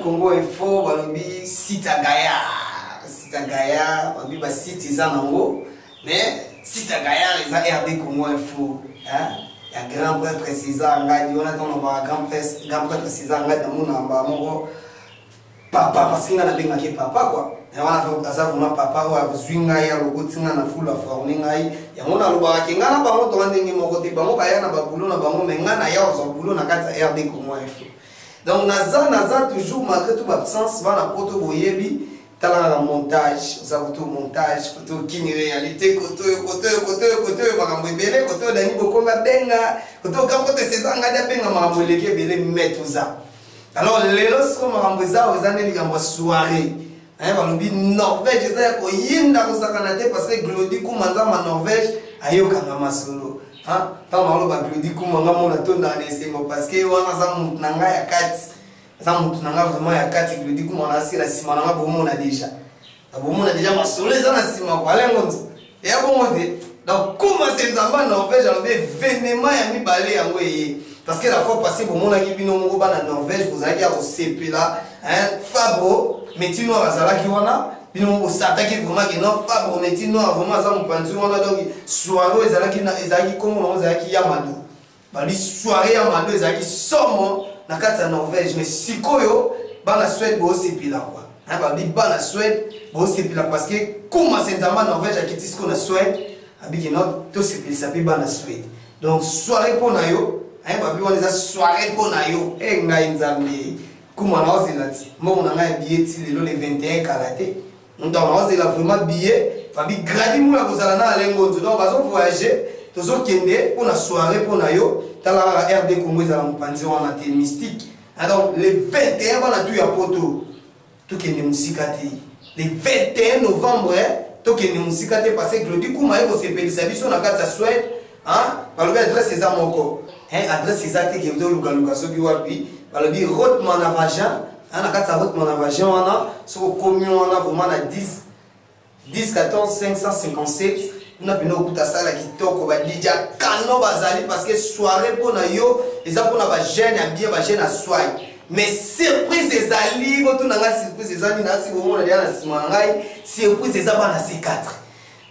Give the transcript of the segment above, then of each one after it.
Congo Info, balobi site ya gaillard, site ya gaillard, balobi ba site eza nango, mais site ya gaillard eza RD Congo Info, hein? Ya grand prêtre César Ngadi, wana ntango nalobaka grand prêtre, grand prêtre César Ngadi, namona mbala moko papa, parce que ngai nabengaki papa quoi. Yango wana aza vraiment papa oyo azwi ngai, alokoti ngai na fulu, aforme ngai. Yango nalobaka ke ngai na bango toka ndenge moko te, bango baya na babulo na bango, mais ngai naya kozwa bulo na kati ya RD Congo Info. Donc naza toujours malgré tout absence, bana poto boyebi, tala kaka montage, oza koto montage, koto kini réalité, koto oyo, koto oyo, koto oyo, koto oyo, makambo ebele, koto oyo Dani Bokombe abenga, koto oyo Kambote César Ngadi abenga, makambo eleki ebele, mais toza. Alors lelo siko makambo eza oyo eza nde likambo ya soirée. Hein, balobi Norvège eza ya koyinda kosakana te, parce que Glody Kuma nzamba Norvège ayokanga masolo. Hein, ntango baloba Glody Kuma nga mona tondaka na esengo, parce que wana aza motu na ngai ya kati, aza motu na ngai vraiment ya kati. Glody Kuma na asila nsima na ngai, bomona déjà, bomona déjà masolo eza na nsima kwa Alain Ngonzo eya bongo te. Donc Kuma se nzamba Norvège alobi événement ya mibale yango eye, parce que la fois passée bomonaki bino moko bana Norvège bozalaki ya kosepela, hein, Fabro Métis Noir azalaki wana, bino moko bosataki vraiment ke non, Fabro Métis Noir vraiment aza mopanzi wana. Donc soirée ezalaki na, ezalaki kombo nango ezalaki ya Mado, balobi soirée ya Mado ezalaki somo na kati ya Norvège. Mais sikoyo bana Suède bosepela quoi, hein, balobi bana Suède bosepela parce que Kuma se nzamba Norvège akiti sikoyo na Suède, abiki no tosepelisa mpe bana Suède. Donc soirée mpo na yo, hein, babi wana eza soirée mpo na yo. E ngai nzambe Kuma na ozela ti mbongo na ngai ya billet ti lelo le 21 kala te, donc naozela vraiment billet. Babi Gradi Mula kozala na Alain Ngonzo, donc bazo voyager, tozokende mpo na soirée mpo na yo. Tala kaka RD Congo ezala mopanzi wana te, mystique. Donc le 21 bana tu ya poto tokende mosika te, le 21 novembre tokende mosika te, parce que Glody Kuma ye kosepelisa biso na kati ya Suède. Balobi adresse eza moko, adresse eza te ke tolukaluka soki wapi. Balobi Rotman na Vagin, na kati ya Rotman na Vagin wana, soki okomi wana vraiment na 10 10 14 557 kuna pene okuta sala kitoko, ba DJ kano bazali, parce que soirée mpo na yo eza mpona ba jeune ya bien, ba jeune ya swag. Mais surprise ezali, botuna ngai surprise eza nini, asi bomona deya na nsima na ngai, surprise eza bana C4.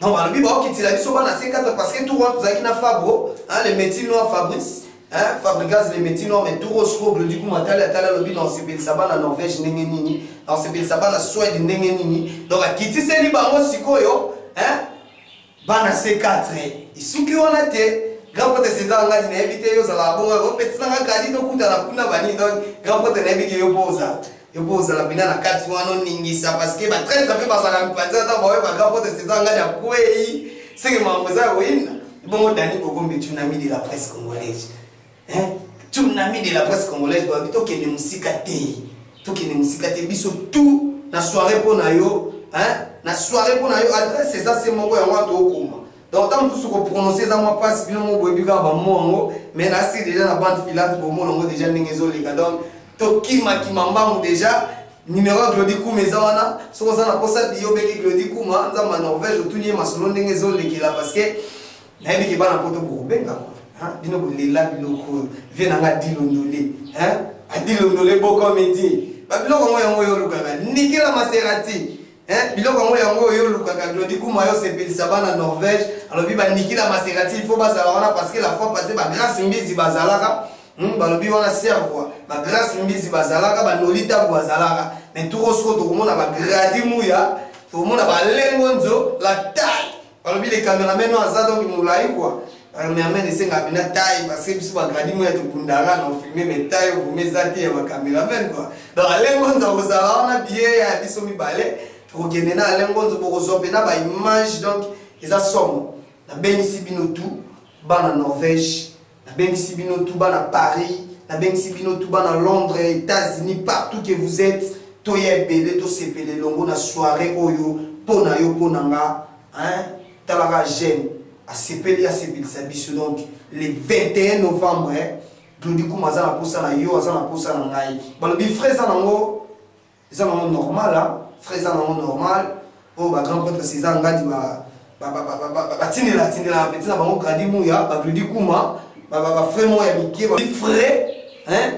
Donc balobi baokitila biso bana C4, parce que tour wana tozalaki na Fabro, hein, le métier noir Fabrice, hein, Fabricas le métier noir. Mais tour osiko Glody Kuma atali atali, alobi na osepelisa bana Norvège ndenge nini, na osepelisa bana Suède ndenge nini. Donc akitiseli bango sikoyo, hein, bana C4. Esuki wana te, grand prêtre César Ngadi nayebi te yo ozalaka bongo, opetisa nga Gradi tokutana kuna bani. Donc grand prêtre nayebi ke yo mpo ozala, yo mpo ozala mpena na kati wana oningisa, parce que batraître mpe bazalaka mipanzi. Ata baoyo ba grand prêtre César Ngadi akwei, seke makambo eza ya koyinda bongo. Dani Bokombe, tsunami de la presse congolaise, hein? Tsunami de la presse congolaise, babi tokende mosika te, tokende mosika te, biso tout na soirée mpo na yo, hein? Na soirée mpo na yo, adresse eza se moko, yango wana tookoma. Donc ntango mosusu koprononce eza mwa mpasi, bino moko boyebi kaka bamo yango, mais nasi déjà na bande filante, bomona yango déjà ndenge ezoleka. Donc tokimakima mbangu, déjà numéro ya Glody Kuma eza wana, soki oza na posa biyo obengi Glody Kuma nzambe ya Norvège, otuni ye masolo ndenge ezolekela, parce que nayebi ke bana poto bokobenga bino bolela biloko oyo. Vie na nga adilondole, adilondole bokomedi babiloko yango, yango oyo olukaka Nikela Maserati, biloko yango, yango oyo olukaka. Glody Kuma yo osepelisa bana Norvège, alobi banikila Maserati il faut bazala wana, parce que la fois passée bagrâce Mbizi bazalaka, balobi wana servoi bagrâce Mbizi bazalaka, banoli tabu bazalaka, mais toko soko tokomona bagradi Muya, tokomona balengo nzo la taille. Balobi le cameraman oyo aza donc molai quoi, cameraman esengaka mpena taille, parce que biso bagradi Muya tobundaka na ofilme, mais taille ovrime eza te ya bacameraman quoi. Donc Alengo Nzo akozala wana, bie ya biso mibale tokokende na Alengo Nzo, bokozwa mpena baimage, donc eza somo. Nabengisi bino tout bana Norvège, nabengisi bino tout bana Paris, nabengisi bino tout bana Londres, États-Unis, partout que vous êtes, toya ebele, tosepela elongo na soirée oyo mpo na yo, mpo na nga, hein? Talaka jeune asepeli, asepelisa biso. Donc le 21 novembre, hein, Glody Kuma aza na posa na yo, aza na posa na ngai. Balobi frais eza nango, eza nango normal, hein? Frais eza nango normal oyo ba grand prêtre César Ngadi batindela tindela bapeti na bango Gradi Muya, baglodi Kuma, bafrais moko ya mike, frais, hein?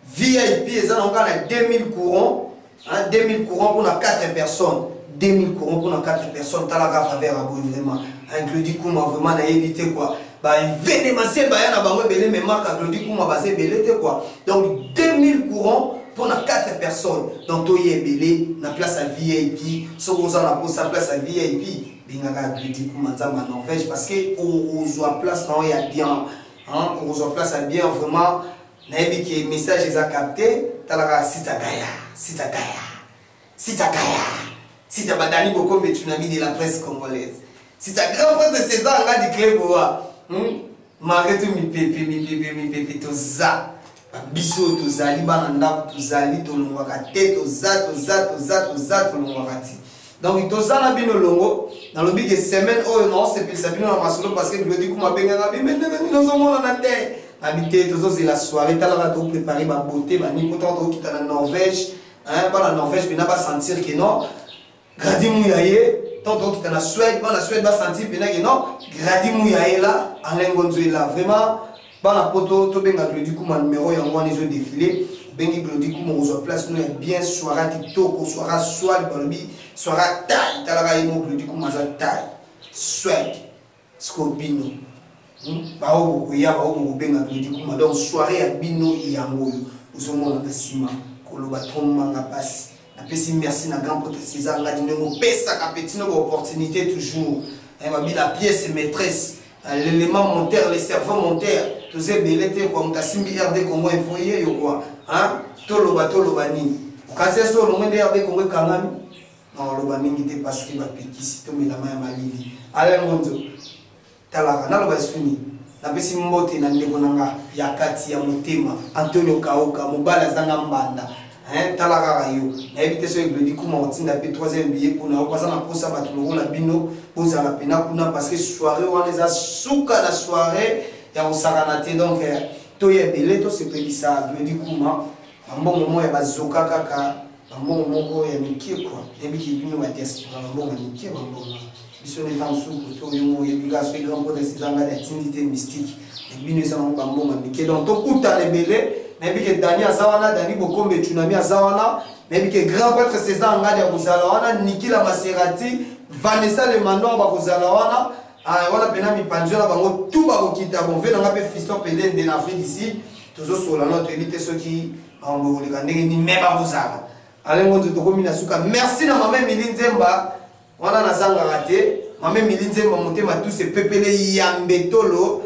VIP eza nango kaka na 2000 courant, hein, 2000 courant mpona 4 personnes, 2000 courant mpona 4 personnes. Talaka faveur ya boye vraiment, hein, Glody Kuma vraiment nayebi te quoi. Ba événementiel baya na bango ebele, mais marque Glody Kuma baza ebele te quoi. Donc 2000 courant mpona 4 personnes. Donc toye ebele na place ya VIP. Soki oza na posa place ya VIP, bengaka Glody Kuma, Nzambe ya Norvège, parce que okozwa place na oyo ya bien, hein, okozwa place ya bien vraiment. Nayebi ke message eza capté. Talaka sita gaya, sita gaya, sita gaya, sita badani Bokombe, tsunami de la presse congolaise, sita grand prêtre César Ngadi Cleboa, Malgré tout, mipepe, mipepe, mipepe, toza biso, tozali bana ndako, tozali, tolongwaka te, toza, toza, toza, toza, tolongwaka te. Donc toza na bino longo. Nalobi ke semaine oyo naosepelisa bino na masolo, parce que Glodi Kuma abengaka bime ndenge nini ozomonana te. Nabi te, tozozela soirée. Talaka, toprépare babote bani po ntango tokokita na Norvège, bana Norvège mpena basentir ke non, Gradi Muya ye. Ntango tokokita na Suède, bana Suède basentir mpena ke non, Gradi Muya ye la, Alain Ngonzo ye la. Vraiment, bana Poto, tobenga Glodi Kuma. Numéro yango wana ezodéfile. Obengi Glodi Kuma, ozwa place no ya bien. Soirée kitoko, soirée swag, balobi soirée taille. Talaka ye mo Glodi Kuma aza taille swag. Siko bino bao bokoya, bao bokobenga Glodi Kuma. Donc soirée ya bino yango oyo ozomona na nsima. Koloba trombanga mpasi. Napesi merci na grand prêtre César Ngadi, ndenge opesaka petino baopportunité toujours. Babi la pièce maîtresse, l'élément monteur, le cerveau monteur. Toza ebele te kwa moto asimbi RD Congo Info ye yo kwa toloba, toloba nini? Okasi so olongwe nde RD Congo ekangami. Na oloba mingi te parce que bapekisi tomelama ya malili. Alain Ngonzo, talaka naloba esuni. Napesi mbote na ndeko na nga ya kati ya motema, Antonio Kaoka, mobali azanga mbanda. Tala kaka yo, nayebi te soki Glodi Kuma otinda mpe troisième billet mpona yo. Aza na mposa bato lokola bino bozala mpena kuna, parce que soirée wana eza suka na soirée ya kosakana te. Donc toya ebele, tosepelisa Glodi Kuma. Bambongo moko ya bazoka kaka, bambongo moko ya mike kua. Nayebiki bino badiaspora, bambongo ya mike, bambongo biso nde ntango suku to yo mo oyebi kaka. Soki grand prêtre ezanga atindi te mystique, bino eza nango bambongo ya mike. Donc tokutana ebele. Nayebi ke Dani aza wana, Dani Bokombe Tsunami aza wana. Nayebi ke grand prêtre César Ngadi akozala wana, Nikila Maserati, Vanessa Le Manoir bakozala wana. Wana mpena mipanzi wana bango tu bakokita. Bon, ve nanga mpe Fiston Pelende na Afrique ici, tozosola no, toyebi te soki makambo ekoleka ndenge nini, me bakozala. Alengo nzo, tokomi na suka. Merci na mama Emili Nzemba wana, nazangaka te. Mama Emili Nzemba, motema tous epepele ya mbetolo.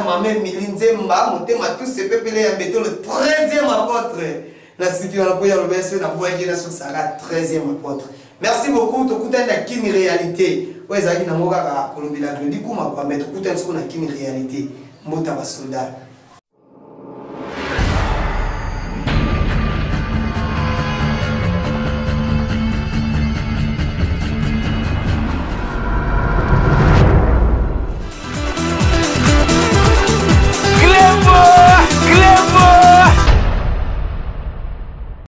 Mama Emili Nzemba, motema tous epepele ya mbetolo, 13e apôtre. Nasiki wana mpo ya loba so nabwaki na sokisaka 13e apôtre. Merci beaucoup. Tokutani na Kini Réalité. Oyo ezalaki nango kaka kolobela Glodi Kuma kwa, mais tokutani siko na Kini Réalité. Mbota basoda.